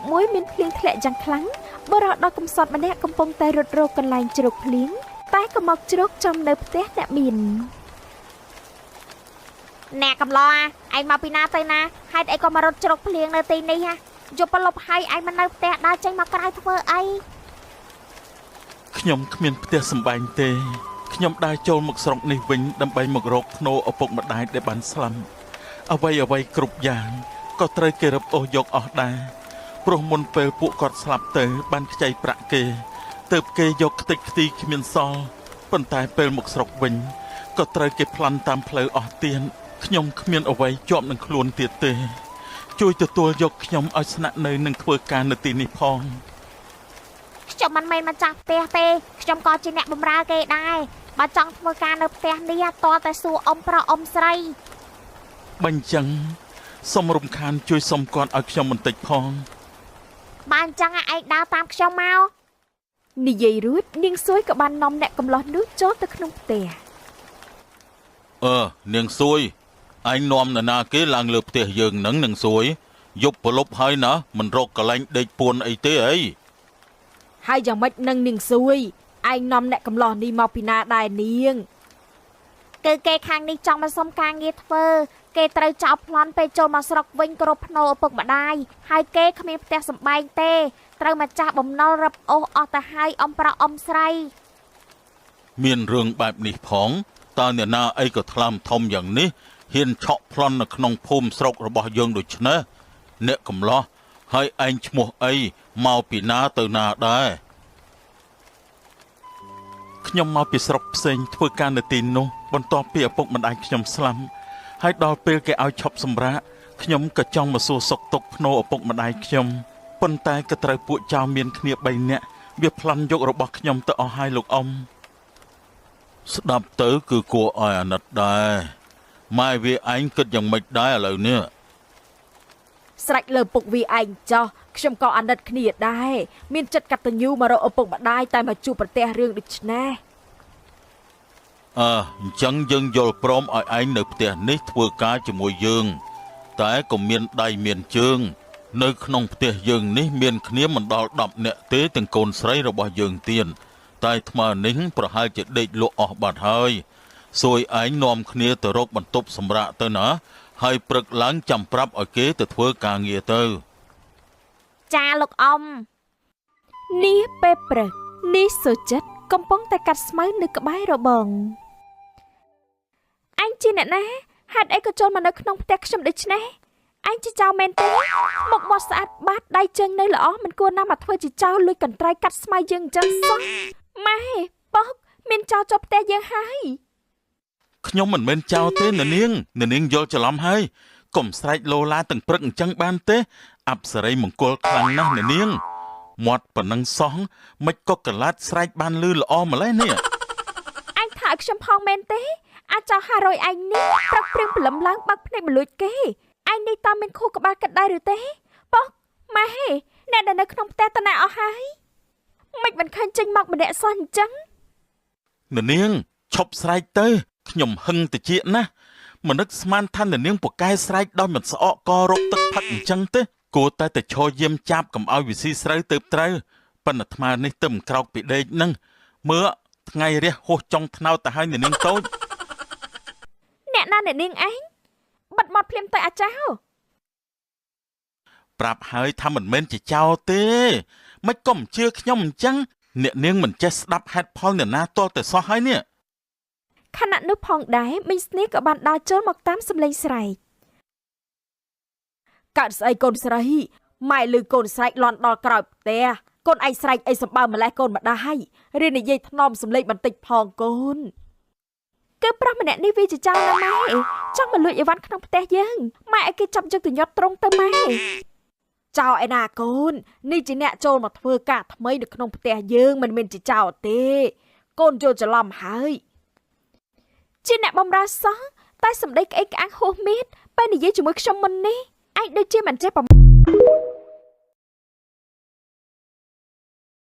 មួយមានភ្លៀងធ្លាក់យ៉ាងខ្លាំងបុរសដ៏កំសត់ម្នាក់កំពុងតែរត់រកកន្លែងជ្រកភ្លៀងតែក៏មកជ្រកចំនៅផ្ទះអ្នកមាន អ្នកកំឡោអាឯងមកពីណាទៅណាហេតុអីក៏មករត់ជ្រកភ្លៀងនៅទីនេះហ่ะយប់ប្រលប់ហើយឯងមិននៅផ្ទះដើរចេញមកក្រៅធ្វើអី ខ្ញុំគ្មានផ្ទះសម្បែងទេខ្ញុំដើរចូលមកស្រុកនេះវិញដើម្បីមករកធ្នូឪពុកម្ដាយដែលបានស្លាប់អ្វីអ្វីគ្រប់យ៉ាងក៏ត្រូវគេរឹបអូសយកអស់ដែរព្រោះមុនពេលពួកគាត់ស្លាប់ទៅបានខ្ចីប្រាក់គេទើបគេយកខ្ទេចខ្ទីគ្មានសល់ប៉ុន្តែពេលមកស្រុកវិញក៏ត្រូវគេប្លន់តាមផ្លូវអស់ទៀតខ្ញុំគ្មានអ្វីជាប់នឹងខ្លួនទៀតទេជួយទទួលយកខ្ញុំឲ្យស្នាក់នៅនិងធ្វើការនៅទីនេះផង ខ្ញុំមិនមែនម្ចាស់ផ្ទះទេខ្ញុំក៏ជាអ្នកបម្រើគេដែរបើចង់ធ្វើការនៅផ្ទះនេះតើតែសួរអ៊ំប្រុសអ៊ំស្រី បាញ់ចឹងសូមរំខានជួយសុំគាត់ឲ្យខ្ញុំបន្តិចផង បើអញ្ចឹងឯងដើរតាមខ្ញុំមក និយាយរួចនាងសួយក៏បាននាំអ្នកកំឡោះនោះចូលទៅក្នុងផ្ទះ អឺនាងសួយឯងនាំនរណាគេឡើងលើផ្ទះយើងនឹងនាងសួយយប់ប្រលប់ហើយណាមិនរកកន្លែងដេកពួនអីទេអី ហើយយ៉ាងម៉េចនឹងនាងសួយឯងនាំអ្នកកំឡោះនេះមកពីណាដែរនាង គឺគេខាងនេះចង់មកសុំការងារធ្វើគេត្រូវចោលប្លន់ពេលចូលមកស្រុកវិញគ្រប់ភ្នោឪពុកម្ដាយហើយគេគ្មានផ្ទះសម្បែងទេត្រូវម្ចាស់បំណុលរឹបអូសអស់ទៅហើយអ៊ំប្រុសអ៊ំស្រី មានរឿងបែបនេះផងតើអ្នកណាអីក៏ថ្លើមធំយ៉ាងនេះហ៊ានឆក់ប្លន់នៅក្នុងភូមិស្រុករបស់យើងដូច្នេះអ្នកកំឡោះហើយឯងឈ្មោះអីមកពីណាទៅណាដែរ ខ្ញុំមកពីស្រុកផ្សេងធ្វើការនៅទីនោះបន្ទាប់ពីឪពុកម្ដាយខ្ញុំស្លាប់ហើយដល់ពេលគេឲ្យឈប់សម្រាកខ្ញុំក៏ចង់មកសួរសុខទុក្ខភ្នោឪពុកម្ដាយខ្ញុំប៉ុន្តែក៏ត្រូវពួកចៅមានគ្នា3នាក់វាប្លន់យករបស់ខ្ញុំទៅអស់ហើយលោកអ៊ំ ស្ដាប់ទៅគឺគួរឲ្យអាណិតដែរម៉ែវាឯងគិតយ៉ាងម៉េចដែរឥឡូវនេះ ស្រេចលើពុកវាឯងចោះខ្ញុំក៏អាណិតគ្នាដែរមានចិត្តកតញ្ញូមករកឪពុកម្ដាយតែមកជួបប្រទះរឿងដូចនេះ អើអញ្ចឹងយើងយល់ព្រមឲ្យឯងនៅផ្ទះនេះធ្វើការជាមួយយើង តែកុំមានដៃមានជើង នៅក្នុងផ្ទះយើងនេះមានគ្នាមិនដល់10នាក់ទេទាំងកូនស្រីរបស់យើងទៀតតែថ្មនេះប្រហែលជាដេកលក់អស់បាត់ហើយសួយឯងនាំគ្នាទៅរកបន្ទប់សម្រាកទៅណាហើយព្រឹកឡើងចាំប្រាប់ឲ្យគេទៅធ្វើការងារទៅ ចាលោកអ៊ំ នេះពេលព្រឹកនេះសុចិត្តកំពុងតែកាត់ស្មៅនៅក្បែររបងអញជាអ្នកណាហេតុអីក៏ចូលមកនៅក្នុងផ្ទះខ្ញុំដូច្នេះអញជាចៅមែនទេមុខមាត់ស្អាតបាតដៃជើងនៅល្អមិនគួរណាមកធ្វើជាចៅលួចកន្ត្រៃកាត់ស្មៅយើងអញ្ចឹងសោះម៉ែប៉ុកមានចៅចូលផ្ទះយើងហើយ ខ្ញុំមិនមែនចោលទេណានាងណានាងយល់ច្រឡំហើយកុំស្រែកលោឡាទាំងព្រឹកអញ្ចឹងបានទេអប្សរីមង្គលខ្លាំងណាស់ណានាងមាត់ប៉ុណ្ណឹងសោះមិនក៏កលាតស្រែកបានលឺល្អម្ល៉េះនេះ អញថាឲ្យខ្ញុំផងមែនទេអាចៅ500ឯងនេះព្រឹកព្រៀងព្រលឹមឡើងបើកភ្នែកមកលួចគេឯងនេះតើមានខួរក្បាលគិតដែរឬទេប៉ុកម៉ែអ្នកដែលនៅក្នុងផ្ទះតណាអស់ហើយមិនមិនឃើញចេញមកម្នាក់សោះអញ្ចឹង ណានាងឈប់ស្រែកទៅខ្ញុំហឹងតិចណាស់មិននឹកស្មានថាណានាងពូកែស្រែកដោយមិនស្អកករកទឹកផឹកអញ្ចឹងទេគួរតែទៅឈរយាមចាប់កុំឲ្យវិស៊ីស្រូវទៅត្រូវប៉ុន្តែអាត្មានេះទៅមិនក្រោកពីដេកហ្នឹងមើលថ្ងៃរះហួសចុងថ្នោតទៅហើយណានាងតូច អ្នកណាអ្នកនាងឯងបិទមាត់ភ្លាមទៅអាចៅ ប្រាប់ហើយថាមិនមែនជាចោរទេមិនក៏មិនជឿខ្ញុំអញ្ចឹងអ្នកនាងមិនចេះស្ដាប់ហេតុផលអ្នកណាទាល់តែសោះហើយនេះ ខណៈនោះផងដែរមីងស្នីក៏បានដើរចូលមកតាមសំឡេងស្រែក កើតស្អីកូនស្រីម៉ែលឺកូនស្រែកលន់ដល់ក្រោយផ្ទះកូនឯងស្រែកអីសម្បើម្លេះកូនម្ដាយរៀននិយាយថ្នមសំឡេងបន្តិចផងកូន គឺប្រុសម្នាក់នេះវាជាចៅណាម៉ែចង់មកលួចអីវ៉ាន់ក្នុងផ្ទះយើងម៉ែឲ្យគេចាប់យកទៅញាត់ត្រង់ទៅម៉ែ ចោលឯណាកូននេះជាអ្នកចូលមកធ្វើការថ្មីនៅក្នុងផ្ទះយើងមិនមែនជាចោលទេកូនយល់ច្រឡំហើយ ជាអ្នកបំរើសោះតែសម្ដីក្អេកក្អាងហួសមៀតពេលនិយាយជាមួយខ្ញុំមុននេះឯងដូចជាមិនចេះប្រ